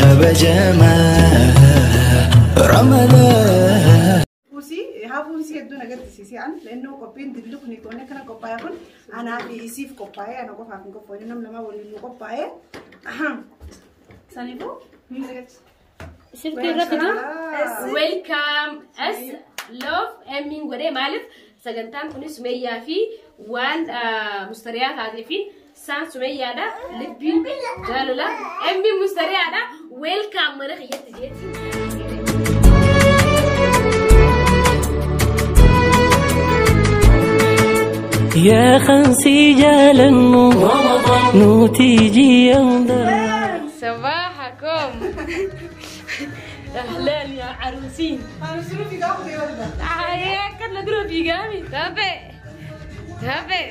Kabajamaa Ramadaan. Hafuun isii hedduu na gaddisiise an lannoo qophiin dilli kun goone kana qophaa'e kun anaa fi isiif qophaa'e ana qofaaf hin qophoofne nam lama waliin nu qophaa'e. Saniifuu Silkii irratti dur welcome as love emmiin godhee maaliif sagantaan kunis Sumeeyyaa fi waan mustariyaa taatee fi saan Sumeeyyaadha libbiin jaalala emmiin mustariyaadha welcome mana kiyyatti jeetti. يا خمسي جالنو نوتيجي يوم صباحكم اهلا يا عروسين. كنا نديرو في قامي تابع تابع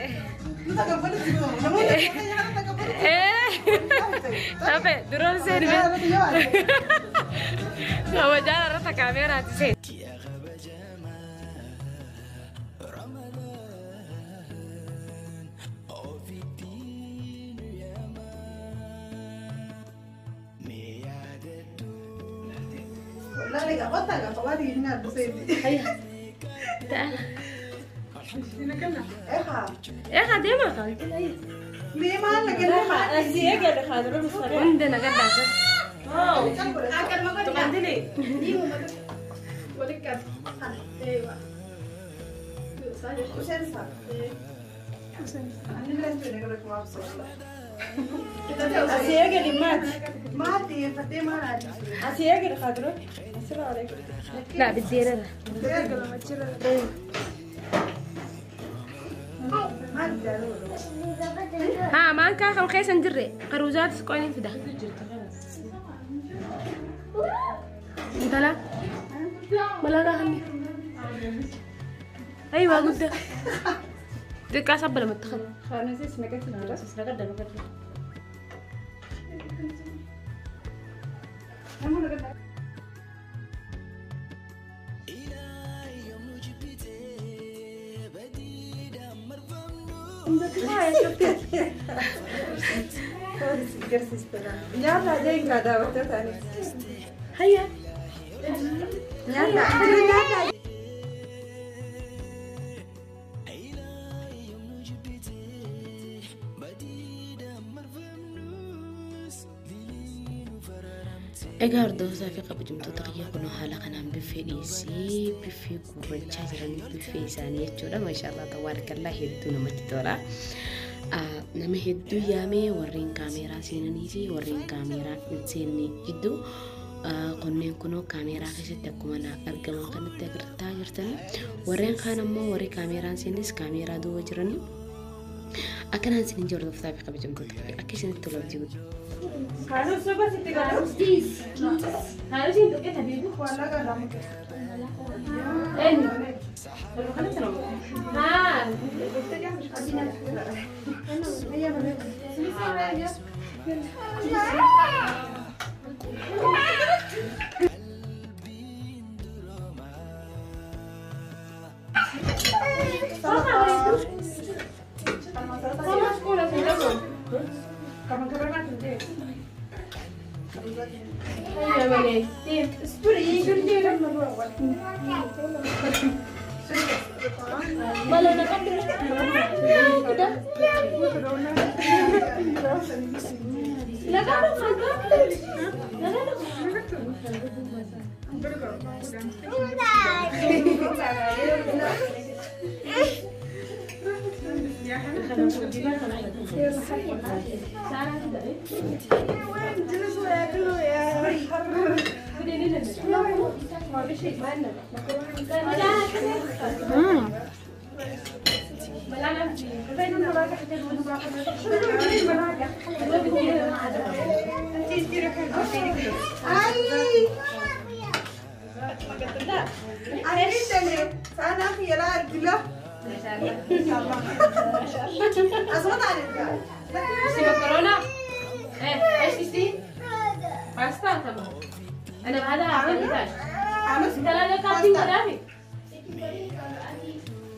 تابع درون سيرفي هو جانا رتا كاميرا تسين. لا لا قطع قوادي هنا بسيدي. هيا تعال ايه ديما خالد ليه ما لك عندنا قد لا بدي انا. ها ما كان خم خيس ندري قروزات سكونين في ده انت لا ولا لا خلي ايوه قلت دك صب لما تخل هيا Egaa hordoftoota fi kabajamtoota kiyya kunoo haala kanaan biffee dhiyeessee biffee gurrachaa jiranii biffee isaanii jechuudha. Maashaallah tabaarakallaa hedduu namatti tola. Nama hedduu yaamee warreen kaameeraa seenanii fi warreen kaameeraa hin seenne jidduu kunneen kunoo kaameeraa keessatti akkuma argaman kanatti agartaa jirtanii warreen kaan ammoo warri kaameeraan seenes kaameeraa duuba jiranii akkanaan isin hordoftoota fi kabajamtoota kiyya akka isinitti tola jiru.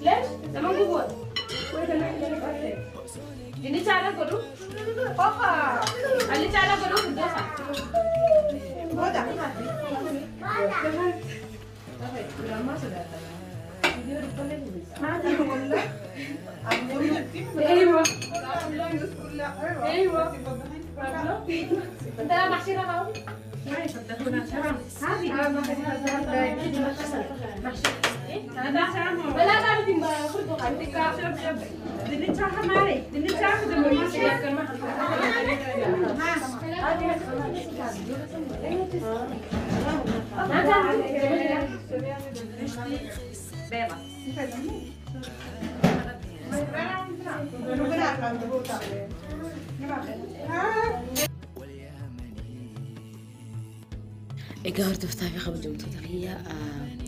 ليش؟ زمان جوه. Dinnicha haala godhu. Qofa. Allicha haala godhu firdoosa. Booda. ايوه ايوه انت لا محشي رغاوي. Egaa hordoftaa fi kabajamtoota kiyya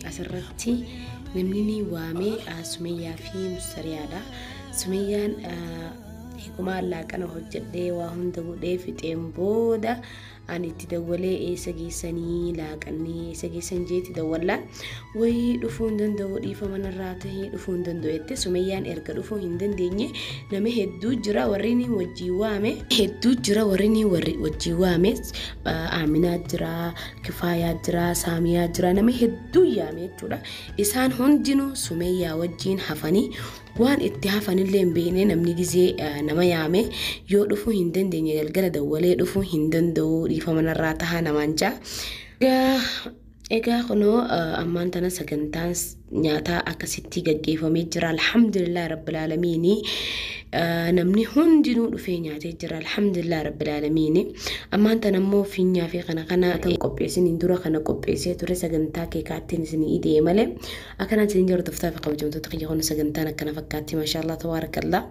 asirratti namni ni waame Sumayyaa fi Mustariyaadha. Sumayyaan hiikumaa laaqana hojjedhee waa hunda godhee fixeen booda ani itti dawwalee eessa geessanii laaqannee eessa geessan jee itti dawwallaan wayii dhufuu hin danda'u dhiifa manarraa tahee dhufuu hin danda'u jette. Sumayyaan erga dhufuu hin dandeenye nama hedduu jira warri ni wajjii waame hedduu jira warri ni wajjii waame Aaminaa jira, Kifaayaa jira, Saamiyaa jira, nama hedduu yaame jechuudha. Isaan hundinuu Sumayyaa wajjiin hafanii waan itti hafanillee hin beekne namni gizee nama yaame yoo dhufuu hin dandeenye galgala dawwalee dhufuu hin danda'u dhiifa manarraa tahaa namaan jaa. Egaa kunoo ammaan tana sagantaan nyaataa akkasitti gaggeeffamee jira. Alhamdulillah rabbil aalamiini. Namni hundinuu dhufee nyaatee jira. Alhamdulillah rabbil aalamiini. Ammaan tana immoo fiinyaa fi kana kana qopheessiniin dura kana qopheessee ture sagantaa keekaattiin isin idee malee akkanaan isin jiru toftaa fi kabajamtoota kiyya kun sagantaan akkana fakkaatti maashaallah tabaarakallah.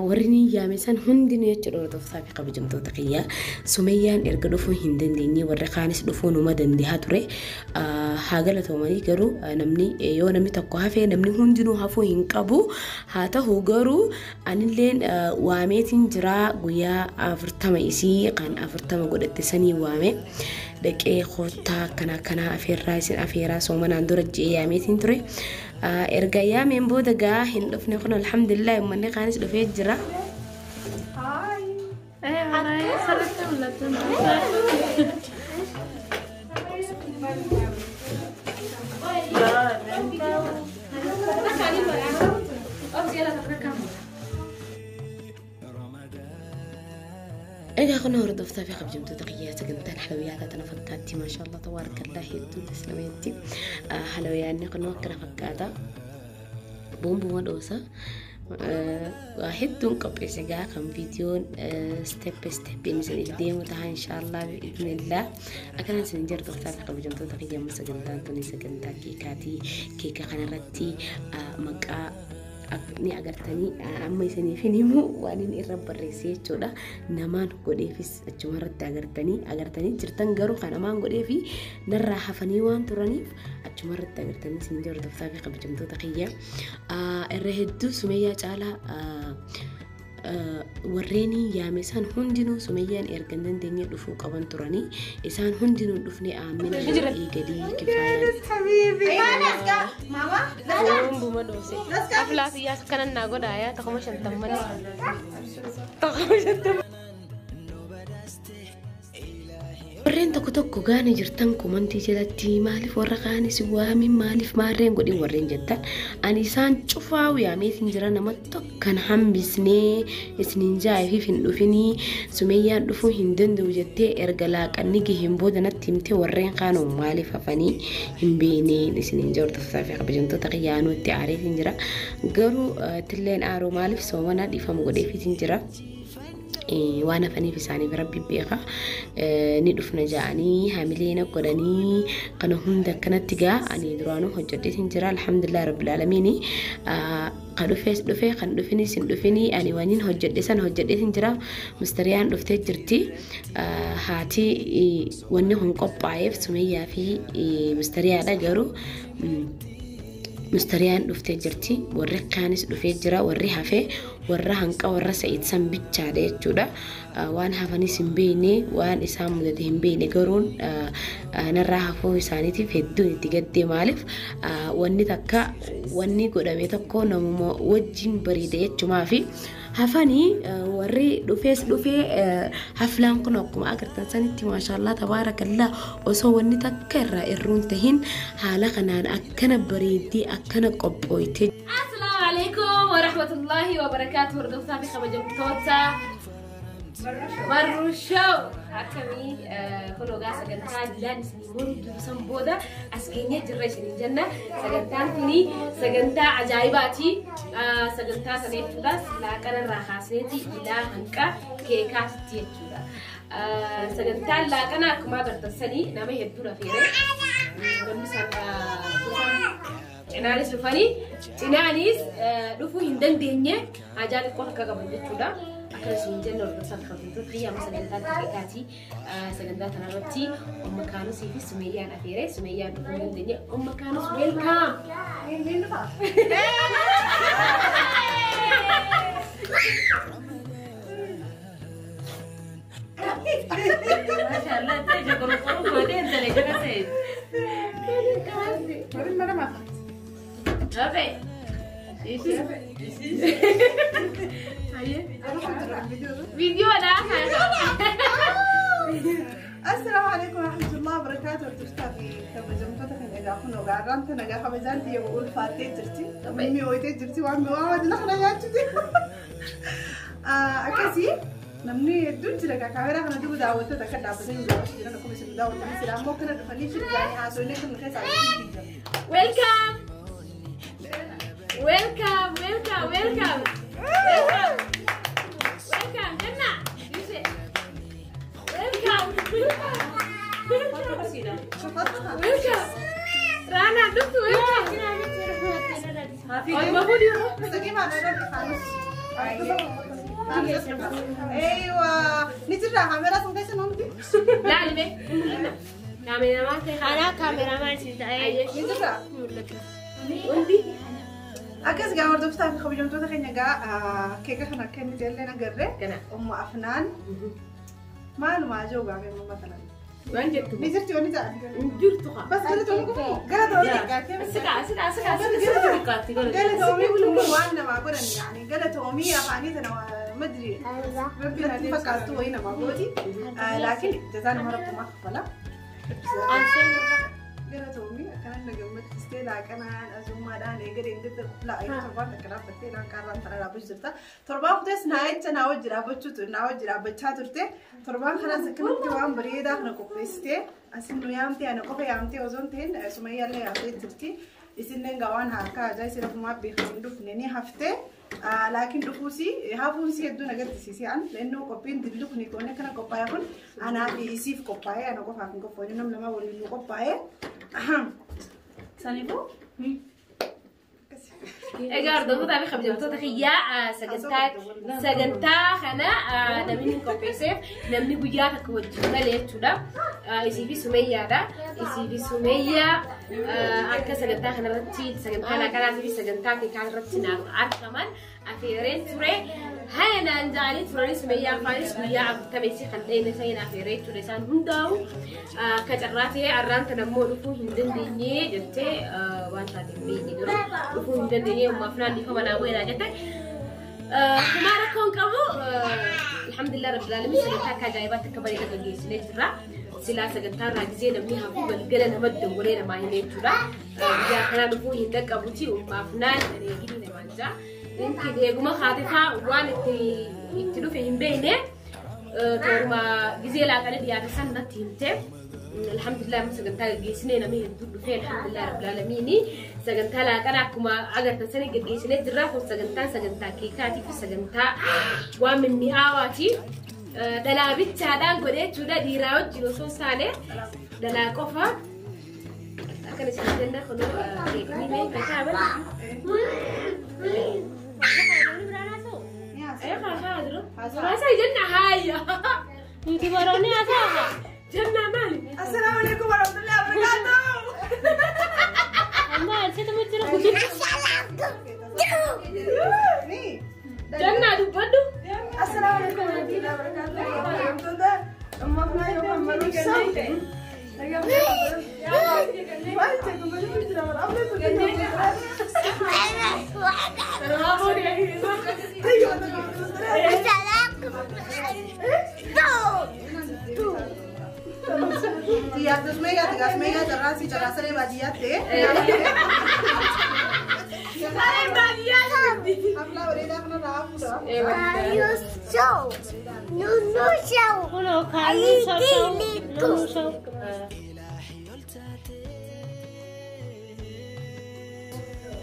Warri ni yaame san hundinuu jechuudha hordoftaa fi kabajamtoota kiyya. Sumayyaan erga dhufuu hin dandeenye warri kaanis dhufuu numa dandeehaa ture. Haa galatoomanii garuu namni yoo namni tokko hafee namni hundinuu hafuu hin qabu. Haa ta'u garuu anilleen waameetiin jira guyyaa 40 isii kan 40 godhatte sanii waame. Dhaqee koottaa akkana akkanaa afeerraa isin afeeraa soomanaan dura je'ee yaameetiin ture. Erga yaameen booda gaa hin dhufne kun alhamdulillah uummanni kaanis dhufee jira. Egaa kun hordoftaa fi kabajamtoota kiyyaa sagantaan halawiyyaa tana fakkaatti maashaallah tabaarakallah hedduu taslameetti. Halawiyyaanni kun akkana fakkaata. Boonbuma dhoosa. Waa hedduun qopheesse gaa kan viidiyoon step steppiin isiniif deemu taha inshaallah bi'idhnillah. Akkanaan isin jiru hordoftaa fi kabajamtoota kiyyaa amma sagantaan tuni sagantaa keekaatii. Keeka kanarratti maqaa ni agartanii amma isiniif hin himu waan inni irra barreesse jechuudha. Namaan godheefis achuma irratti agartanii jirtan garuu kan namaan godheefi narraa hafanii waan turaniif achuma irratti agartanii isin jiru hordoftaa fi kabajamtoota kiyya. Irra hedduu Sumayyaa caalaa warreen yaame isaan hundinuu Sumayyaan erga hin dandeenye dhufuu qaban turanii isaan hundinuu dhufne Aamina eegadii Kifaayaan. Mama. Boonbuma dhoose. Aflaa fiyyaas akkanan naa godhaa yaa tokkoma shantamman. Tokkoma shantamman. Warreen tokko tokko gaana jirtan komantii jalatti maaliif warra kaanis waamin maaliif maarreen godhin warreen jettan ani isaan cufaa yaameetiin jira nama tokkan hambisnee isiniin jaa'eefiif hin dhufinii Sumayyaan dhufuu hin danda'u jettee erga laaqanni gaheen booda natti himte warreen kaanoo maaliif hafanii hin beekneen isiniin jaa hordoftoota fi kabajamtoota kiyyaanuu itti aareetiin jira garuu tilleen aaroo maaliif soomana dhiifama godheefiitiin jira. Waan hafaniif isaaniif rabbi beeka ni dhufna ja'anii hamilee godhanii kana hunda akkanatti gaa ani duraanuu hojjedheetiin jira alhamdulillah rabbil aalamiini. Kan dhufees dhufe kan dhufinis hin dhufinii ani waniin hojjedhe san hojjedheetiin jira. Mustariyaan dhuftee jirti. Haati wanni kun qophaa'eef Sumayyaa fi Mustariyaadha garuu Mustariyaan dhuftee jirti warri kaanis dhufee jira warri hafee Warra hanqa warra Sa'id san bichaadha jechuudha. Waan hafanis hin beekne, waan isaan mudate hin beekne, garuun narraa hafuu isaaniitiif hedduun itti gaddee. Maaliif wanni takka wanni godhame tokko namuma wajjin bareeda jechumaa fi hafanii warri dhufees dhufee. Haflaan kun akkuma agartan sanitti, maashaallah tabaarakallaa, osoo wanni takka irraa irruun tahin haala kanaan akkana bareeddee akkana qophooyte. Assalaamu alaikum warahmatullahi wabarakaatu. Hordoftaa fi kabajamtoota Marruu Show, akkamii? Kun ogaa sagantaa dilaan isinii mormu san booda as geenyee jirra isiniin jenna. Sagantaan kuni sagantaa ajaa'ibaati. Sagantaa sana jechuudha laaqana irraa kaasneeti ilaa hanqa keekaatti jechuudha. Sagantaan laaqana akkuma agartan sanii nama hedduu rafeere. Namni isaan cinaanis dhufanii cinaanis dhufuu hin dandeenye hajaa xiqqoo akka qaban jechuudha. Akkana isin jenna, hordoftoota kabajamtoota xiyyaama, sagantaa keekaati. Sagantaa kanarratti Umma Kaanusii fi Sumeeyyaan afeere. Sumeeyyaan dhufuu hin dandeenye. Umma Kaanus, welcome. Niin dhufa. Maashaallah, ta'e qorqorroo gootee intala jala ta'e. Warri mana. Rafe. Viidiyoodha. السلام عليكم ورحمة الله وبركاته. Hordoftoota fi kabajamtoota kan egaa kun ogaarraan tana egaa kabajaan xiyya ulfaattee jirti. Mi'ooytee jirti, waan mi'aawaa jala kana nyaachuuti. Akkasii namni hedduun jira egaa kaameraa kana duuba daawwattoota akka dhaabbatanii daawwachaa jiran, akkuma isin daawwatanii jira ammoo kana dhufanii shirgaanii haasofnee kan keessaa jira. Welcome. Welcome, welcome, welcome. Welcome. Welcome, Janna. You say. Welcome. Welcome. Rana, duftu, welcome. Oi, mafuudi. مستقيم على الرب خالص. ايوه، نجرا كاميرا sun keessa namti. Laali be. Kaameramaan ta'e. Anaa kaameramaan si ta'ee. Nijirra. Hundi. Akkas gaa, hordoftoota fi kabajamtoota keenya, gaa keeka kana akka inni jallee agarre. Kana. Umma Afnaan maalumaa jiru gaa kennu matalan. Waan jettu. Ni jirti wanni ta'an. Jirtu haa. Bas galatoomii kun galatoomii gaatee. Siqa, siqa, siqa, siqa. Galatoomii kun waan namaa godhan, yaani galatoomii afaanii tana madri rabbi natti fakkaattu wayii namaa gooti. Laakiin jazaa nama rabbumaa kaffala. Galatoomii akkanan na gammachiistee laaqanaan azummaadhaan eegale hin laa torbaan takka dhaabbattee laaqaarraan tana dhaabbachuu jirta. Torbaan kutees naa jecha naa wajji dhaabbachuu naa wajji dhaabbachaa turte. Torbaan kanas akkanatti waan bareedaa kana qopheessitee asin nu yaamtee, ana qofa yaamtee osoo hin ta'in Sumayyaallee yaamtee jirti. Isinleen gaa waan harkaa ajaa isin ofumaa beekan hin dhufne ni haftee. Laakiin dhufuusi hafuunsi hedduu na gaddisiise an, lannoo qophiin dilli kun goone kana qophaa'e kun anaa fi isiif qophaa'e, ana qofaaf hin qophoofne, nam lama waliin nu qophaa'e. Saniifuu. Egaa hordoftoota fi kabajamtoota kiyyaa, sagantaa kana namni hin qopheesseef namni guyyaa takka wajjin gale jechuudha. Isii fi Sumeeyyaadha. Isii fi Sumeeyyaa akka sagantaa kanarratti, sagantaa laaqanaatii fi sagantaa keekaa irratti naaf argaman afeereen ture. Haya naan ja'anii turanii, Sumeeyyaan faanis guyyaa 40 kan dhayne sa'in afeeree jechuudha isaan hundaa'u. Akka carraa ta'ee arraan kana immoo dhufuu hin dandeenye jettee, waan taate hin beekne garuu dhufuu hin dandeenye, ummaaf naan dhiifama naa godhaa jette. Kumaa rakkoo hin qabu. Alhamdulillah rabbil alamin, sagantaa akka ajaa'ibaatti akka bareeda gaggeessinee jirra. Silaa sagantaa irraa gisee namni hafuu galgala nama dawwalee namaa himee jechuudha. Guyyaa kanaa dhufuu hin dhaqqabuti, ummaaf naan eegini namaan jaa. Yookiin eeguma haatifaa waan itti dhufe hin beekne, tooruma gisee laaqana dhiyaate san natti himte. Alhamdulillah, amma sagantaa gaggeessinee namni hedduu dhufee, alhamdulillah rabbil alamin. Sagantaa laaqana akkuma agartan sani gaggeessinee jirra. Kun sagantaan sagantaa keekaatii fi sagantaa waan mimmi'aawaati. Dhalaa bichaadhaan godhee jechuudha, dhiiraa wajjin osoo hin taane dhalaa qofa. Akkana isin jenna, kunoo keekni mee kakaaban. Haasaa jenna haaya. Nuti baroonni haasaa. Jenna maali? Assalaamu alaikum warahmatullahi wabarakatuh. Amma situ jira. Ni. Jannaa dubbadhu. Assalaamu alaikum warahmatullahi wabarakatuh. Amma yoo maruu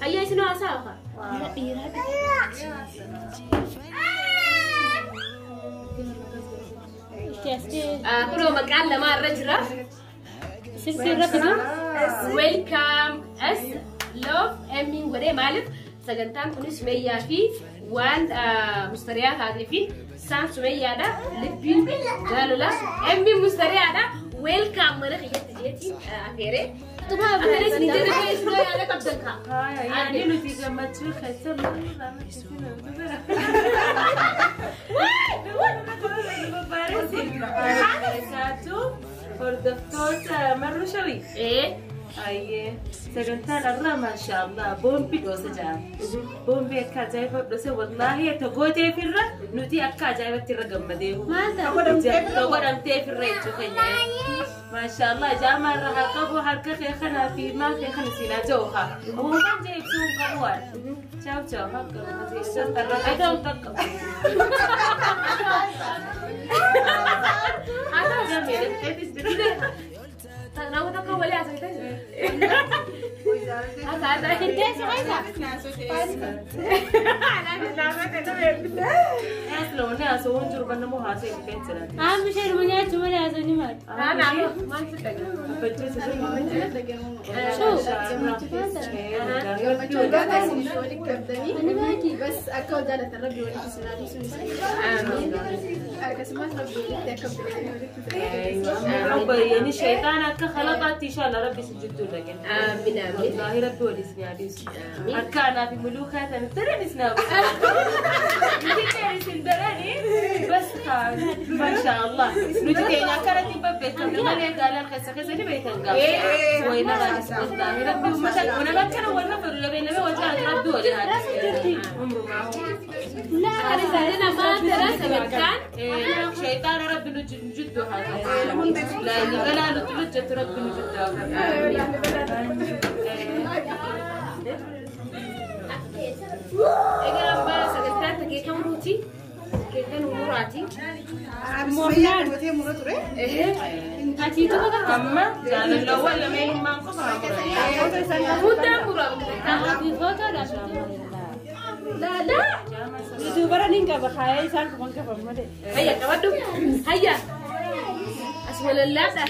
Hayya isin haasaa haa. Kunoo maqaan lamaa irra jira. Welcome S Love Emmiin godhee maaliif sagantaan kunis Sumeeyyaa fi waan mustariyaa taatee fi isaan Sumeeyyaadha. Libbiin jaalala Emmiin mustariyaadha. Welcome mana kiyyatti jeetiin afeeree. Afeeree isin jedhe isin yaada qabdan kaa. Yaani nuti gammachuu keessa Hordoftoota marru shawii. Ayyee sagantaan irraa maashaallah boombii dhoosa jira. Boombii akka ajaa'iba dhoose wallaahi togooteef irra nuti akka ajaa'ibatti irra gammadeehu. Godhamteef irra jechuu keenya. Maashaallah jaamaa irra haa qabu harka kee kanaa fi maal kee kana siinaa jiru haa. Waan jee ibsuu hin qabu waan. Chaaw chaaw hakka irra takka. Nama tokko walii haasofte. بس أكو جالة الربي ولك سنادي akkasumas rabbi walitti akka Rabbi yani shaytaan akka khalaqaatti inshallah rabbi si jidduu dhaqe. Amiin amiin. Wallahi rabbi waliis ni adiisu. Akka anaa fi muluukaa tan taranis naa. Nuti teerisin darani bas masha Allah. Nuti keenya akkanatti babbeekamne malee gaalaan keessa keessa ni beekan gaafa. Wayna wallahi rabbi ummata nama akkana warra fedhu labee nama wajjin rabbi waliin adiisu. Umrumaa. Nama tara sagantaan. شيطان رب نجد هذا لا لا نتلجت رب نجد هذا. Egaa abbaa sagantaan keekan ruuti keekan muraati. Amma jaalalawwan lameenummaan qofa Hundaan muraa. Hayya qabadhu. Hayya. As walallaadha.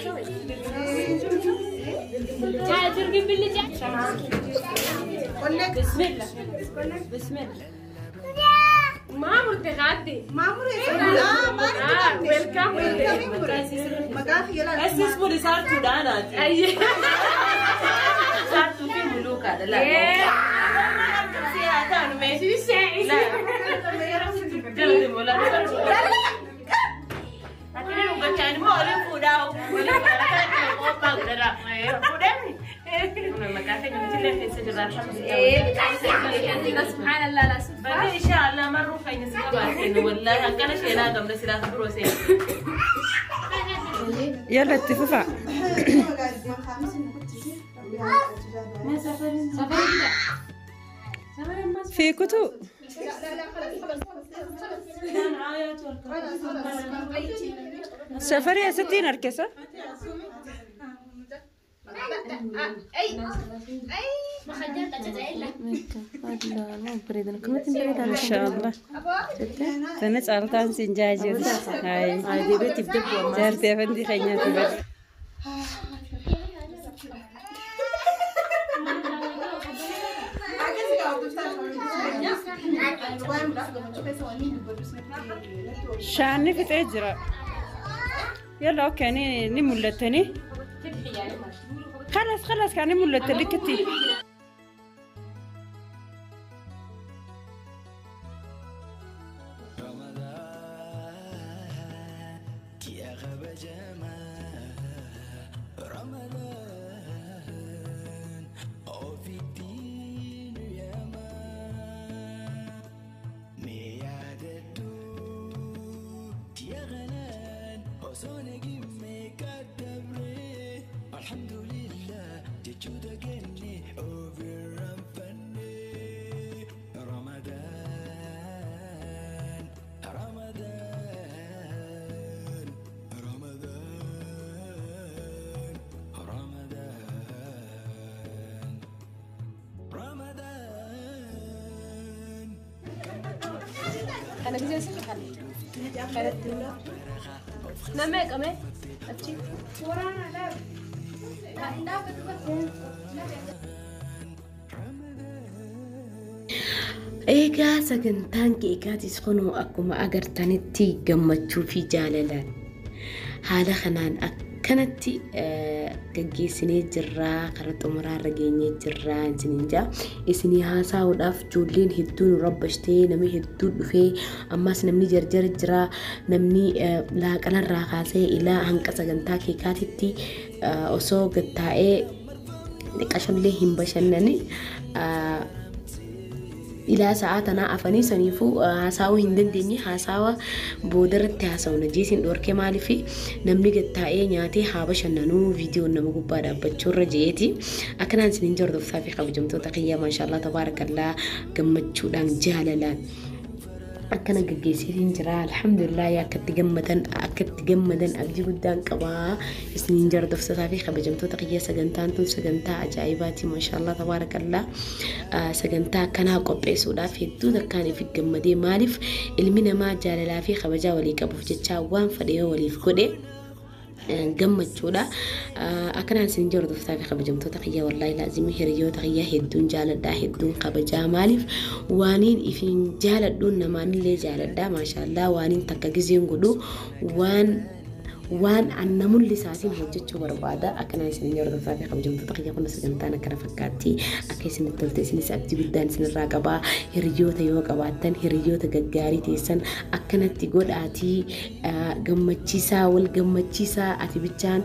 Maa murte kaatti? Welcome. Asis buli saartuudha anaati. Saartuu fi muluukaadha laata. Subhanallah la subhan. Inshallah marru fayna siqabaatinu wallahi akkana sheenaa gamna silaa biroo seena. يلا اتفقوا. في كتب سفر يا ستي نركسة. إن شاء الله. تنسأل تانسين جاجي. هاي. جارتي يا فندي خيناتي بس. شعني في تأجرة. يلا أوكي ني مولتني. خلاص خلاص كان مولت لك خبجما رمضان وفي الدين يا ما ميادتو يا غنان وصونك ميكاتبري الحمد لله تجودك اني اوفر فني رمضان رمضان رمضان رمضان رمضان. Kana gisee sirri kana. Nama meeqame? Achi. Egaa sagantaan keekaatis kunoo akkuma agartanitti gammachuu fi jaalalaan haala kanaan akkanatti gaggeessinee jirraa, karaa xumuraarra geenyee jirraa isiniin jaa. Isinii haasa'uudhaaf ijoolleen hedduun rabbashtee, namni hedduun dhufee, ammas namni jarjara jira, namni laaqanarraa kaasee ilaa hanqa sagantaa keekaatitti osoo gattaa'ee xiqqashallee hin bashannani. Ilaa sa'aa tanaa afanii saniifuu haasa'uu hin dandeenye, haasawa boodarratti haasa'u jeesin dhorkee, maaliif namni gattaa'ee nyaatee haa bashannanuu, viidiyoon nama gubbaa dhaabbachuurra je'eeti. Akkanaan isiniin hordoftaa fi kabajamtoota kiyya, maashaallah tabaarakallaa, gammachuudhaan jaalalaan akkana gaggeessitiin jira. Alhamdulillah, akkatti gammadan, akkatti gammadan abdii guddaan qabaa isiniin hordoftotaa fi kabajamtoota kiyya. Sagantaan tun sagantaa ajaa'ibaati, maashaallah tabaarakallaa. Sagantaa akkanaa qopheessuudhaaf hedduu takkaan ifi gammadee, maaliif ilmi namaa jaalalaa fi kabajaa walii qabuuf jecha waan fedhe yoo waliif godhe gammachuudha. Akkanaan isin hordoftaa fi kabajamtoota kiyya, wallaahi laazimii hiriyoota kiyya hedduun jaaladhaa, hedduun kabajaa, maaliif waaniin ifiin jaaladhuun namaanillee jaaladhaa. Maashaallah, waaniin takka gizeen godhu waan anna mul'isaatiin hojjechuu barbaada. Akkanaan isin hordoftaa fi kabajamtoota kiyya, kun sagantaan akkana fakkaatti. Akka isinitti tolte isinis abdii guddaan isinirraa qabaa. Hiriyoota yoo qabaattan hiriyoota gaggaarii teessan akkanatti godhaatii gammachiisaa, wal gammachiisaa. Ati bichaan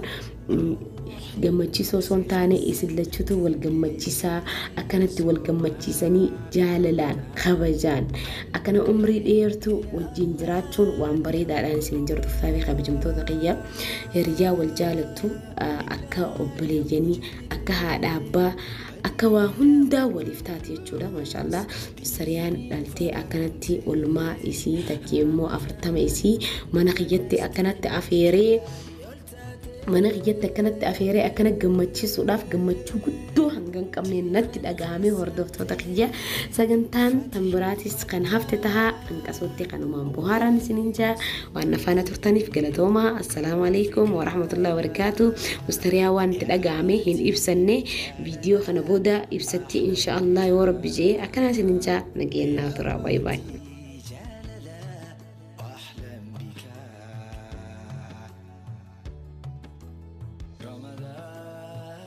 gammachiisoo osoo hin taane isin lachuutu wal gammachiisaa. Akkanatti wal gammachiisanii jaalalaan kabajaan akkana umrii dheertuu wajjin jiraachuun waan bareedaadhaan isin hordoftaa fi kabajamtoota kiyya. Hiriyaa wal jaalattu akka obboleeyyanii, akka haadha abbaa, akka waa hundaa waliif taate jechuudha. Maashaallah, sariyaan dhaltee akkanatti olmaa isii takkee immoo 40 isii mana kiyyatti akkanatti afeeree, mana kiyyatti akkanatti afeeree akkana gammachiisuudhaaf gammachuu guddoo hanga hin qabne natti dhagahame. Hordoftoota kiyya, sagantaan tan biraatis kan hafte tahaa, hanqasootti kanumaan bohaaraan isiniin jaa. Waan afaana turtaniif galatooma. Assalaamu alaikum warahmatullahi wabarakaatu. Mustariyaa waan itti dhagahame hin ibsanne, viidiyoo kana booda ibsatti insha Allah yoo rabbi jee. Akkanaa isiniin jaa, nageenyaa tura, baay baay. وأحلم بك رمضان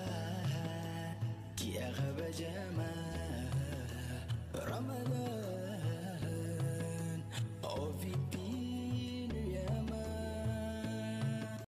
يا غبجما.